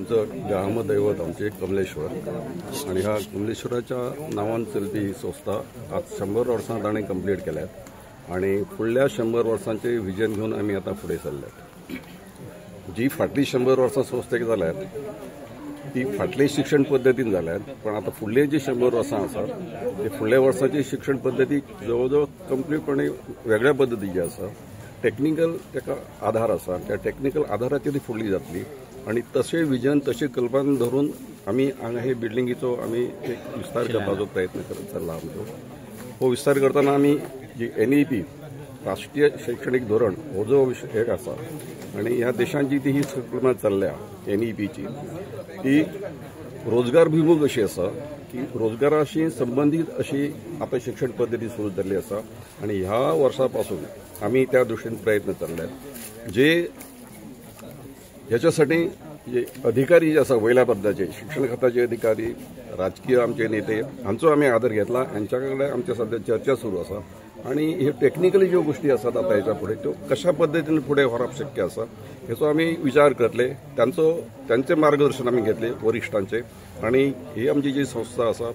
आमचं ग्रामदैवत आमचे कमलेश्वर आणि ह्या कमलेश्वराच्या नांवान चलपी ही संस्था आज 100 वर्सां ताणें कंप्लीट केल्यात आणि फुडल्या 100 वर्सांचे विजन घेवन आमी आतां फुडें सरल्यात. जी फाटली 100 वर्सां संस्थेक जाल्यात ती फाटले शिक्षण पद्दतीन जाल्यात, पण आतां फुडले जी 100 वर्सां आसात ते फुडल्या वर्साची शिक्षण पद्दती जवळ जवळ कंप्लीटपणे वेगळ्या पद्दतीची आसा. टेक्निकल ताका आधार आसा, त्या टेक्निकल आधाराचेर ती फुडली जातली आणि तशें विजन तशें कल्पना धरून आमी हांगा हे बिल्डिंगेचो आमी एक विस्तार करपाचो प्रयत्न करत चल्ला आमचो. हो विस्तार करतना आमी जी NEP राष्ट्रीय शैक्षणिक धोरण हो जो विशय एक आसा आणि ह्या देशांत जी ती ही संकल्पना चल्ल्या NEPची ती रोजगारभिमुख अशी आसा की रोजगाराशी संबंदीत अशी आतां शिक्षण पद्दती सुरू जाल्ली आसा आणि ह्या वर्सा पासून आमी त्या दृष्टीन प्रयत्न चल्ले. जे ह्याच्यासाठी जे अधिकारी जे आसा वयल्या पदाचे शिक्षण खात्याचे अधिकारी, राजकीय आमचे नेते हांचो आमी आदर घेतला. हांच्या कडेन आमच्या सध्या चर्चा सुरू आसा आणि ह्यो टेक्निकली ज्यो गोष्टी आसात आतां हेच्या फुडें त्यो कशा पद्दतीन फुडें व्हरप शक्य आसा हेचो आमी विचार करतले. तांचें मार्गदर्शन आमी घेतले वरिश्ठांचे आणि ही आमची जी संस्था आसा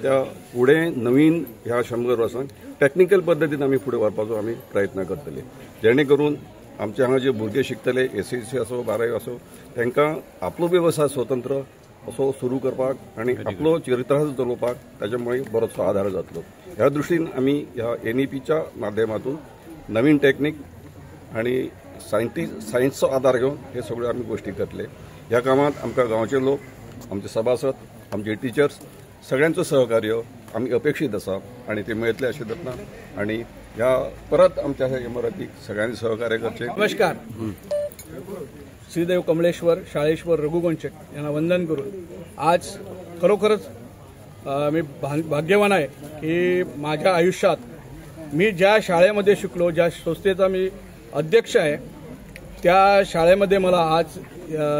त्या फुडें नवीन ह्या 100 वर्सांक टेक्निकल पद्दतीन आमी फुडें व्हरपाचो आमी प्रयत्न करतले, जेणे करून आमचे हांगा जे भुरगे शिकतले SSC असो 12वी असो तांकां आपलो वेवसाय स्वतंत्र असो सुरू करपाक आनी आपलो चरितार्थ चलोवपाक ताच्या मुळे बरोचसो आधार जातलो. ह्या दृश्टीन आमी ह्या NEPच्या माध्यमातून नवीन टेक्निक आनी सायन्सचो आधार घेवन हे सगळ्यो आमी गोश्टी करतले. ह्या कामांत आमकां गांवचे लोक, आमचे सभासद, आमचे टिचर्स सगळ्यांचो सहकार्य आमी अपेक्षीत आसा आनी ते मेळटले अशें धरता आनी ह्या परत आमच्या ह्या इमारतीक सगळ्यांनी सहकार्य करचें. नमस्कार. श्रीदेव कमलेश्वर शाळेश्वर रघुवंशक यांना वंदन करून आज खरोखरच मी भाग्यवान आहे की माझ्या आयुष्यात मी ज्या शाळेमध्ये शिकलो, ज्या संस्थेचा मी अध्यक्ष आहे, त्या शाळेमध्ये मला आज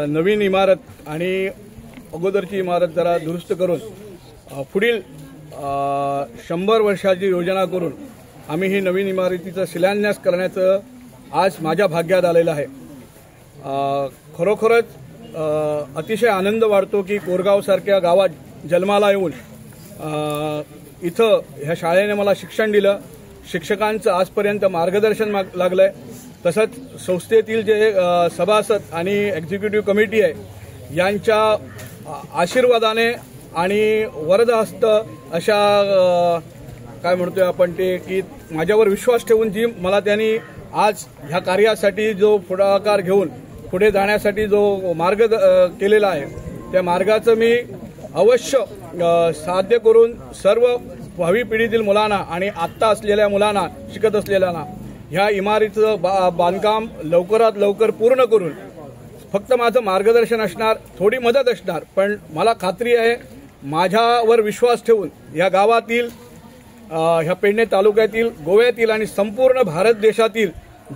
नवीन इमारत आणि अगोदरची इमारत जरा दुरुस्त करून पुढील 100 वर्षाची योजना करून आम्ही ही नवीन इमारतीचा शिलान्यास करण्याचं आज माझ्या भाग्यात आलेलं आहे. खरोखरच अतिशय आनंद वाटतो की कोरगावसारख्या गावात जन्माला येऊन इथं ह्या शाळेने मला शिक्षण दिलं, शिक्षकांचं आजपर्यंत मार्गदर्शन लागलं आहे. तसंच संस्थेतील जे सभासद आणि एक्झिक्युटिव्ह कमिटी आहे यांच्या आशीर्वादाने आणि वरदहस्त अशा काय म्हणतोय आपण ते की माझ्यावर विश्वास ठेवून जी मला त्यांनी आज ह्या कार्यासाठी जो पुढाकार घेऊन पुढे जाण्यासाठी जो मार्ग केलेला आहे त्या मार्गाचं मी अवश्य साध्य करून सर्व भावी पिढीतील मुलांना आणि आत्ता असलेल्या मुलांना, शिकत असलेल्यांना ह्या इमारतीचं बांधकाम लवकरात लवकर पूर्ण करून फक्त माझं मार्गदर्शन असणार, थोडी मदत असणार, पण मला खात्री आहे माझ्यावर विश्वास ठेवून या गावातील, ह्या पेडणे तालुक्यातील, गोव्यातील आणि संपूर्ण भारत देशातील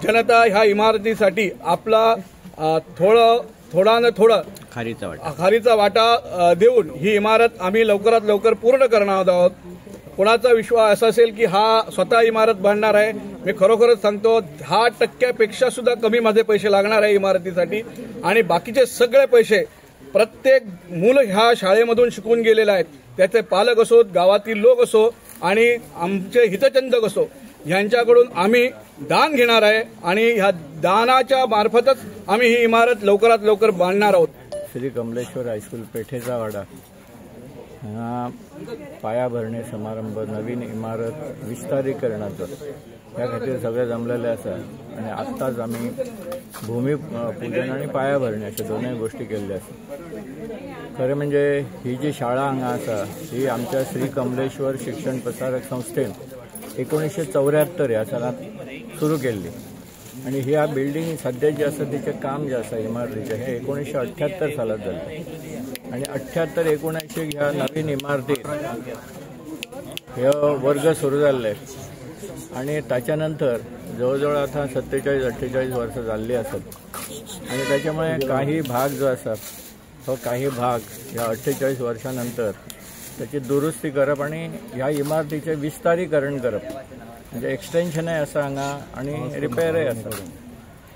जनता ह्या इमारतीसाठी आपला थोडा न थोडा खारीचा वाटा देऊन ही इमारत आम्ही लवकरात लवकर पूर्ण करणार आहोत. कोणाचा विश्वास असेल की हा स्वतः इमारत बांधणार आहे, मी खरोखरच सांगतो 10% सुद्धा कमी माझे पैसे लागणार आहे इमारतीसाठी आणि बाकीचे सगळे पैसे प्रत्येक मुलं ह्या शाळेमधून शिकून गेलेले आहेत, त्याचे पालक असोत, गावातील लोक असो आणि आमचे हितचिंतक असो, यांच्याकडून आम्ही दान घेणार आहे आणि ह्या दानाच्या मार्फतच आम्ही ही इमारत लवकरात लवकर बांधणार आहोत. श्री कमलेश्वर हायस्कूल पेठेचा वाडा हांगा पायाभरणे समारंभ नवीन इमारत विस्तारीकरणाचो ह्या खातीर सगळे जमलेले आसा आनी आत्ताच आमी भूमी पूजन आनी पायाभरणे अश्यो दोनूय गोश्टी केल्ल्यो आसा. खरें म्हणजे ही जी शाळा हांगा आसा ही आमच्या श्री कमलेश्वर शिक्षण प्रसारक संस्थेन 1974 ह्या सालांत सुरू केल्ली आनी ह्या बिल्डींग सद्या जी आसा तिचें काम जें आसा इमारतीचें हें 1978 सालांत जालें आनी 78 79 ह्या नवीन इमारतीत हे वर्ग सुरू जाल्ले आनी ताच्या नंतर जवळ जवळ आतां 47 48 वर्सां जाल्लीं आसत आनी ताच्या मुळे काही भाग जो आसा तो काही भाग ह्या 48 वर्सां नंतर ताची दुरुस्ती करप आनी ह्या इमारतीचें विस्तारीकरण करप म्हणजे एक्सटेन्शनय आसा हांगा आनी रिपेरय आसा,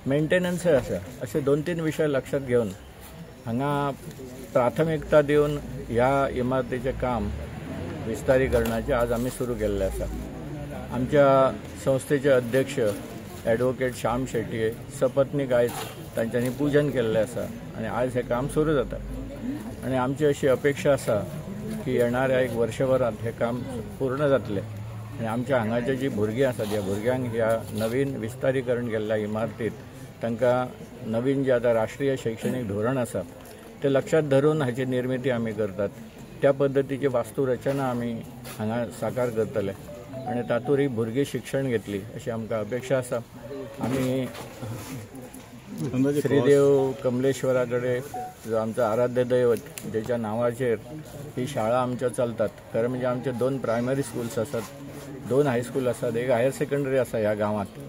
मेंटेनन्सय आसा, असे 2-3 विषय लक्षात घेवन हांगा प्राथमिकता दिवन ह्या इमारतीचें काम विस्तारीकरणाचें आज आमी सुरू केल्लें आसा. आमच्या संस्थेचे अध्यक्ष ॲडवोकेट श्याम शेटये सपत्नीक आयज तांच्यांनी पूजन केल्लें आसा आनी आयज हें काम सुरू जाता. आनी आमची अशी अपेक्षा आसा की येणाऱ्या एक वर्षभरात हें काम पूर्ण जातलें आनी आमच्या हांगाचे जी भुरगीं आसात ह्या भुरग्यांक ह्या नवीन विस्तारीकरण केल्ल्या इमारतीत तांकां नवीन जे आतां राष्ट्रीय शैक्षणीक धोरण आसा तें लक्षात धरून हाची निर्मिती आमी करतात. त्या पद्दतीची वास्तुरचना आमी हांगा साकार करतले आनी तातूंत भुरगीं शिक्षण घेतली अशी आमकां अपेक्षा आसा. आमी श्रीदेव कमलेश्वरा कडेन जो आमचो आराध्य दैवत ज्याच्या नांवाचेर ही शाळा आमच्यो चलतात. खरें म्हणजे आमचे 2 प्रायमरी स्कुल्स आसात, 2 हायस्कूल आसात, एक हायर सेकंडरी आसा ह्या गांवांत.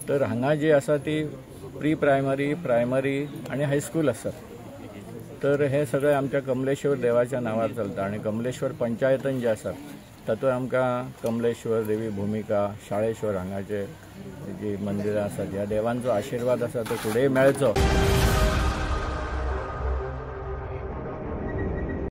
तर हांगा जी आसा ती प्री प्रायमरी, प्रायमरी आनी हायस्कूल आसात. तर हे सगळें आमच्या कमलेश्वर देवाच्या नांवार चलता आनी कमलेश्वर पंचायतन जे आसा तातूंत आमकां कमलेश्वर देवी भुमिका, शाळेश्वर हांगाचे जी मंदिरां आसात ह्या देवांचो आशिर्वाद आसा तो फुडें मेळचो.